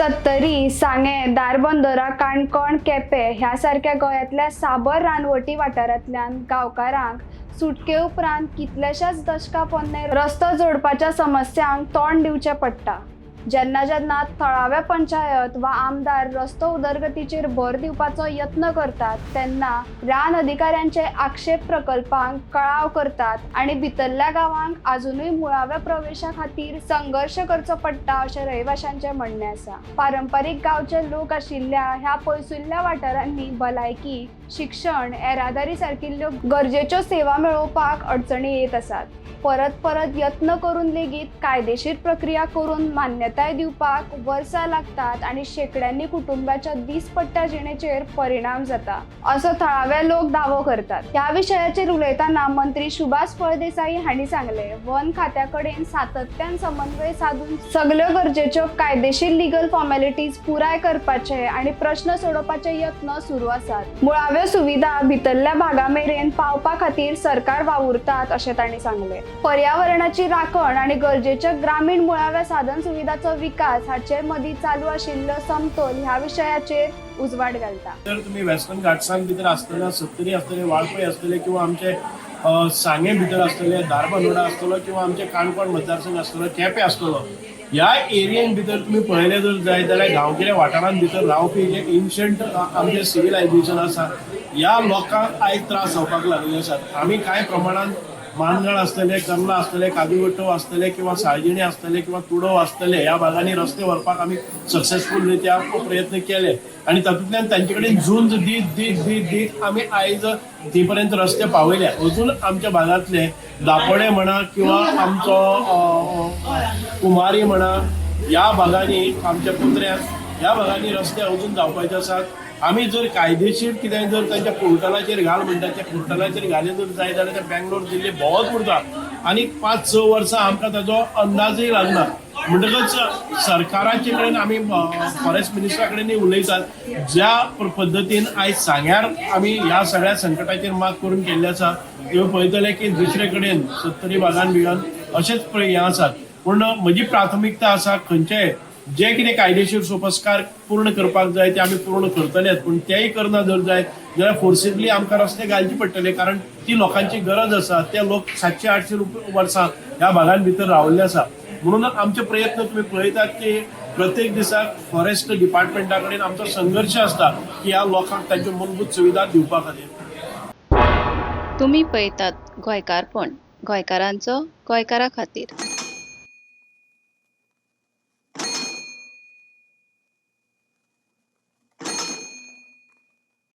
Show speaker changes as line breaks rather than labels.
सत्तरी, सांगें, धारबंदोरा, काणकोण, केपें ह्या सारक्या गोंयांतल्या साबर रानवटी वाठारांतल्यान गांवकारांक सुटके उपरांत कितल्याशाच दशकां पोन्ने रस्तो जोडपाच्या समस्यांक तोंड दिवचें पडटा. जेन्ना जेन्ना थळाव्या पंचायत वा आमदार रस्तो उदरगतीचेर भर दिवपाचो यत्न करतात, तेन्ना रान अधिकाऱ्यांचे आक्षेप प्रकल्पांक कळाव करतात आनी भितरल्या गांवांक आजुनूय मुळाव्या प्रवेशा खातीर संघर्श करचो पडटा, अशें रहिवाशांचें म्हणणें आसा. पारंपारीक गांवचे लोक आशिल्ल्या ह्या पयसुल्ल्या वाठारांनी भलायकी, शिक्षण, येरादारी सारकिल्ल्यो गरजेच्यो सेवा मेळोवपाक अडचणी येत आसात. परत परत यत्न करून लेगीत कायदेशीर प्रक्रिया करून मान्यताय दिवपाक वर्सां लागतात आनी शेंकड्यांनी कुटुंबाच्या दीसपट्ट्या जिणेचेर परिणाम जाता, असो थळावे लोक दावो करतात. ह्या विशयाचेर उलयतना मंत्री सुभाष फळदेसाई हांणी सांगलें, वन खात्या कडेन सातत्यान समन्वय साधून सगल्यो गरजेच्यो कायदेशीर लिगल फॉर्मेलिटीज पुराय करपाचे आनी प्रश्न सोडोवपाचे यत्न सुरू आसात. मुळाव्यो सुविधा भितरल्या भागा मेरेन पावपा खातीर सरकार वावुरतात, अशें तांणी सांगलें. पर्यावरणाची राखण आनी गरजेच्या ग्रामीण मुळाव्या साधन सुविधाचो विकास हाचे मदीं चालू आशिल्लो समतोल ह्या विशयाचेर उजवाड घालता.
जर तुम्ही वेस्टर्न घाटसान भितर आसतना सत्तरी आसतले, वाळपय आसतले किंवा आमचे सांगे भितर आसतले, धारबांदोडा आसतलो किंवा आमचे काणकोण मतदारसंघ आसतलो, केपें आसतलो, ह्या एरियेन भितर तुमी पळयलें जर जायत जाल्यार गांवगिऱ्या वाठारांत भितर रावपी जे एन्शंट आमचे सिविलायझेशन आसा, ह्या लोकांक आयज त्रास जावपाक लागले आसात. आमी कांय प्रमाणान मानगळ आसतले, कर्ला आसतले, काजूगट्टो आसतले किंवा साळजिणी आसतले किंवा तुडव आसतले, ह्या भागांनी रस्ते व्हरपाक आमी सक्सेसफूल रित्या प्रयत्न केले आनी तातूंतल्यान तांचे कडेन झूंज दीत दीत दीत दीत आमी आयज थंय पर्यंत रस्ते पावयले. अजून आमच्या भागांतले दापोडे म्हणा किंवा आमचो कुमारी म्हणा, ह्या भागांनी, आमच्या कुत्र्याक ह्या भागांनी रस्ते अजून जावपाचे आसात. आमी जर कायदेशीर कितें जर तांच्या पोर्टलाचेर घाल म्हणटा, त्या पोर्टलाचेर घालें जर जायत जाल्यार ते बेंगलोर, दिल्ली भोंवत उरता आनी 5-6 वर्सां आमकां ताजो अंदाजय लागना. म्हणटकच सरकाराचे कडेन आमी फॉरेस्ट मिनिस्टरा कडेनय उलयतात. ज्या पद्दतीन आयज सांग्यार आमी ह्या सगळ्या संकटाचेर मात करून केल्ले आसा, तुमी पळयतले की दुसरे कडेन सत्तरी भागान बिगान अशेंच पळय हें आसात. पूण म्हजी प्राथमिकता आसा, खंयचेय जे कितें कायदेशीर सोपस्कार पूर्ण करपाक जाय ते आमी पूर्ण करतलेच. पूण तेय करना जर जायत जाल्यार फोर्सिबली आमकां रस्ते घालचे पडटले, कारण ती लोकांची गरज आसा. ते लोक 700-800 वर्सां ह्या भागान भितर रावल्ले आसा. म्हणून आमचे प्रयत्न तुमी पळयतात की प्रत्येक दिसाक फॉरेस्ट डिपार्टमेंटा कडेन आमचो संघर्श आसता की ह्या लोकांक तांच्यो मूलभूत सुविधा दिवपा खातीर.
तुमी पळयतात गोंयकारपण, गोंयकारांचो गोंयकारा खातीर.